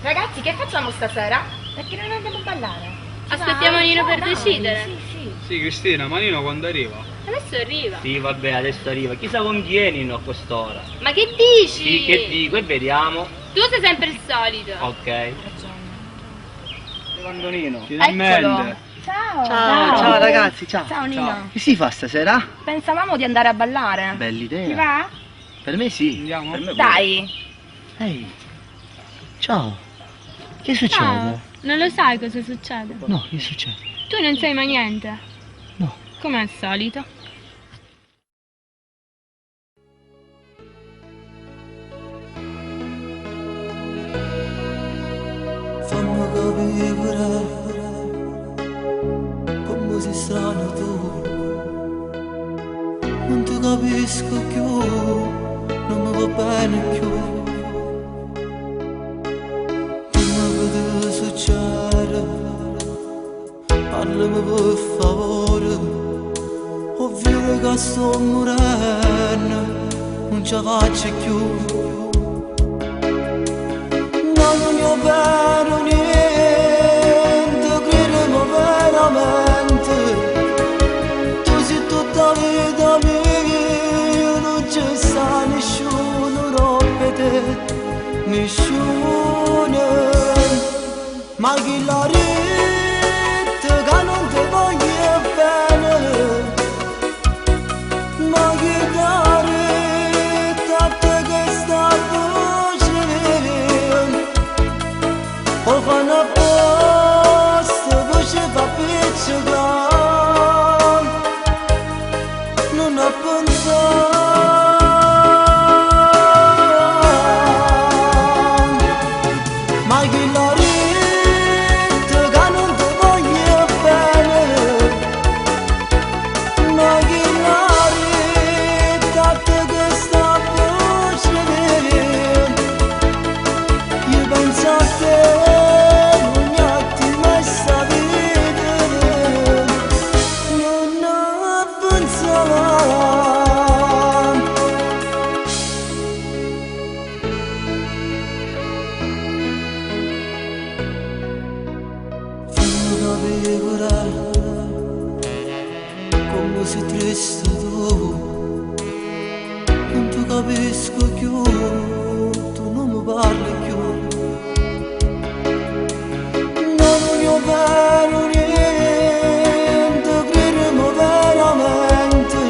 Ragazzi, che facciamo stasera? Perché non andiamo a ballare? Ci Aspettiamo va? Nino per Dai, decidere. Sì, sì. Sì, Cristina, ma Nino quando arriva? Adesso arriva. Sì, vabbè, adesso arriva. Chissà con chi è Nino a quest'ora. Ma che dici? Sì, che dico e vediamo. Tu sei sempre il solito. Ok. Arrivando Nino. Finalmente. Ciao. Ciao, ciao ragazzi, ciao. Ciao Nino. Che si fa stasera? Pensavamo di andare a ballare. Bella idea. Ti va? Per me sì. Andiamo? Per me pure. Dai. Ehi. Ciao. Che succede? Ciao. Non lo sai cosa succede? No, che succede? Tu non sai mai niente. No. Come al solito. Fammi capire come sei strano tu. Non ti capisco più, non mi va bene più. Dimmi che ti succede, parlami per favore. Ovvero che sto morendo, non ce la faccio più. Ma non è vero niente, credimi veramente. Tu sei tutta vita mia, non c'è sta nessuno roba te, nessuno. Ma chi l'ha detto che non ti voglio bene? Ma chi t'ha detto a te che sta voce? O fanno apposta, voce fa picciola, non ho pensato. Ma chi l'ha detto che non ti voglio bene? Ma chi l'ha detto a te che sta voce? Io penso a te ogni attimo e sta vita non ho pensato. Fammi capire come sei triste tu. Non ti capisco più, tu non mi parli più. Non voglio vero niente, credimi veramente.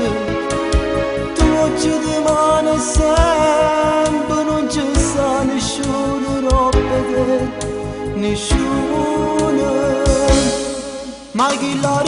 Tu oggi rimane sempre, non c'è sta nessuno roba te, nessuno. Ma chi l'ha